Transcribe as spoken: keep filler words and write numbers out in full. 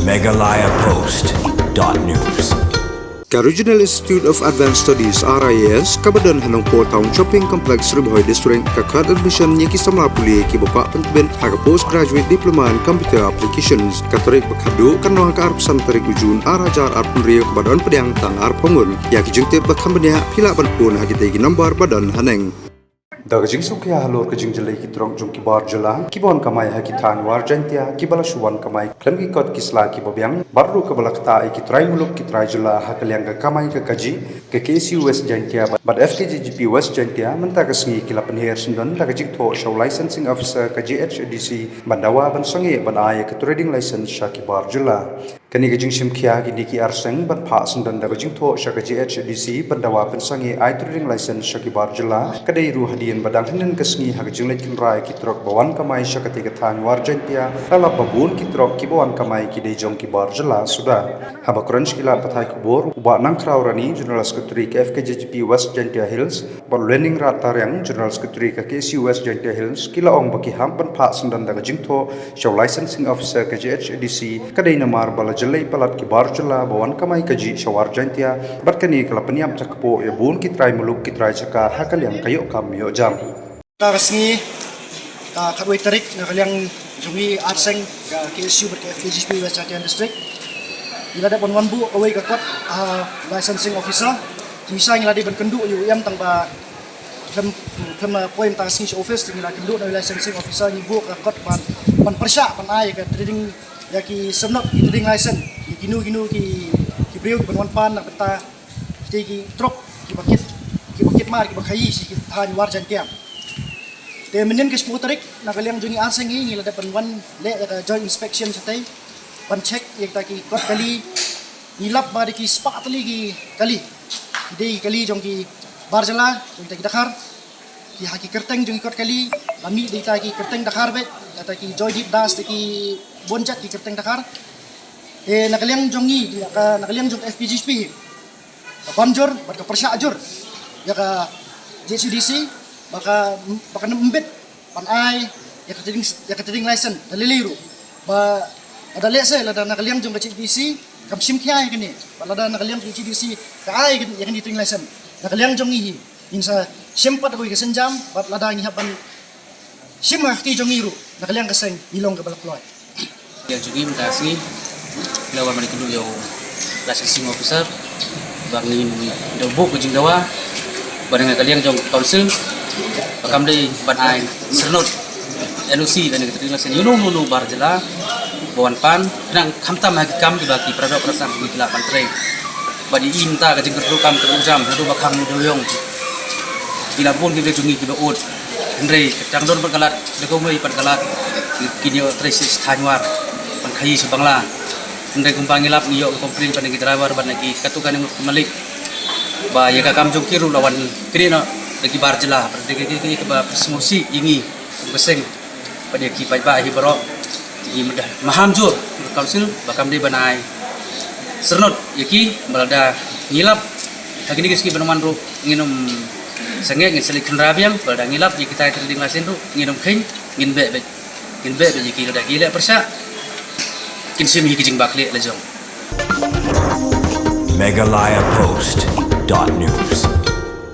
Meghalaya Post dot news. Ka Regional Institute of Advanced Studies, R I A S, kaba don ha Nongpoh Town Shopping Complex, Ri Bhoi District, ka khot admission ïa ki samla pule kiba kwah pyntbit ha ka Postgraduate Diploma in Computer Applications. Ka tarik ba khatduh kan long ha ka arphew san tarik u Jun ar hajar arphew hynriew, kaba don pdiang tang arphew ngut. Ïa ki jingtip ba kham bniah phi lah ban phone ha kitei ki number ba don haneng. Da ka jingsngewkhia halor ka jingjyllei ki trok jong ki bar jylla kiba wan kamai ha ki thaiñ War Jaiñtia kiba la shu wan kamai khlem ki kot ki sla kiba biang, bad ruh kaba la ktah ïa ki trai muluk ki trai jylla ha ka liang ka kamai ka kajih, ka K S U West Jaiñtia bad F K J G P West Jaiñtia mynta ka sngi ki la pynher syndon da ka jingthoh sha u Licensing Officer ka J H A D C ban dawa ban sangeh ban ai ïa ka trading license sha ki bar jylla. Kane ka jingshim khia kine ki ar seng ban phah syndon da ka jingthoh sha ka J H A D C ban dawa pynsangeh ai trading license sha ki bar jylla ka dei ruh hadien ba dang hynnin ka sngi ha ka jingleit khynra ïa ki trok ba wan kamai sha katei ka thaiñ War Jaiñtia, la lap ba bun ki trok kiba wan kamai ki dei jong ki bar jylla suda. Haba kren sha ki lad pathai khubor, u Bah Nangkhraw Rani, General Secretary ka F K J G P West Jaiñtia Hills, bad u Leningrad Tariang, General Secretary ka K S U West Jaiñtia Hills, ki la ong ba ki hap ban phah syndon da ka jingthoh sha u Licensing Officer ka J H A D C ka dei namar ba la jyllei palat ki bar jylla ba wan kamai kajih sha War Jaiñtia, bad kane ka la pynïap jakpoh ïa bun ki trai muluk ki trai jaka ha ka liang ka ïoh kam ïoh jam. Mynta ka sngi, ka khatwei tarik, na ka liang jong ngi ar seng ka K S U bad ka F K J G P West Jaiñtia District, ngi la dep ban wan buh kawei ka kot, ah, Licensing Officer. Ngi sa ngi la dei ban kynduh ïa u em tang ba khlem, khlem, ah, poi mynta ka sngi sha office, te ngi la kynduh na u Licensing Officer, ngi buh ka kot ban, ban pyrshah ban ai ka trading, ïa ki syrnod, ki trading license ïa kino kino ki, ki briew kiban wan pan na ka bynta kitei ki trok kiba kit, kiba kit mar, kiba khaïi sha ki thaiñ War Jaiñtia. Te mynnin ka shiphew tarik, na ka liang jong ngi ar seng hi, ngi la dep ban wan leh ïa ka joint inspection shatei ban check ïa kita ki kot kali. Ngi lap ba dei ki spah tylli ki kali. Ki dei ki kali jong ki bar jylla, jong kita ki dkhar. Ki ha ki kyrteng jong ki kot kali, la mih dei kita ki kyrteng dkhar beit, kata ki Joydeep Das, te ki bun jait ki kyrteng dkhar. Te na ka liang jong ngi, ka, na ka liang jong F K J G P, ka bam jur bad ka pyrshah jur ïa ka J H A D C ba ka, ba kan ym bit ban ai ïa ka trading, ïa ka trading license da lei lei ruh. Ba lada lehse, lada na ka liang jong ka J H A D C kam shim khia ïa kane, bad lada na ka liang jong ka J H A D C ka ai ïa kane, ïa kane trading license, na ka liang jong ngi hi ngin sa shim pat da kawei ka sienjam, bad lada ngi hap ban shim ha ka kti jong ngi ruh, na ka liang ka seng ngi long kaba la kloi. Ïa jong ngi mynta ka sngi, la wan ban kynduh ïa u Licensing Officer ba ngin da buh ka jingdawa ba na ka liang jong ka Council ba kam dei ban ai syrnod, N O C, lane ka trading license ïa uno uno u bar jylla ba wan pan, khnang khamtam ha ki kam kiba ki para doh para san ki lah ban trei. Bad ïa i mynta ka jingkyrduh kam kyrduh jam, kyrduh ba khang u dewïong. Ki la bun ki briew jong ngi kiba ud. Hynrei tang don pat ka lad, da kumno pat ka lad, ki, kin ïoh trei sha thaiñ War, ban khaïi sha Bangla. Hynrei kumba ngi lap, ngi ïoh ka complain pat na ki driver bad na ki katto katne ngut ki malik ba ïa ka kam jong ki ruh la wan kynnoh da ki bar jylla, bad da ki, ki, ki, kiba pynsngewsih ïa ngi kum ka seng. Bad ïa ki paidbah hi baroh, ngi mada maham jur ka Council ba kam dei ban ai syrnod ïa ki, ba lada ngi lap ha kine ki sngi ban wan ruh ngin ym sangeh, ngin sa leit khynra biang, ba lada ngi lap ïa kita ki trading license ruh ngin ym kheiñ, ngin beh beit, ngin beh beit ïa ki, lada ki leh pyrshah kin shim hi ki jingbakla la jong. Meghalaya Post dot news.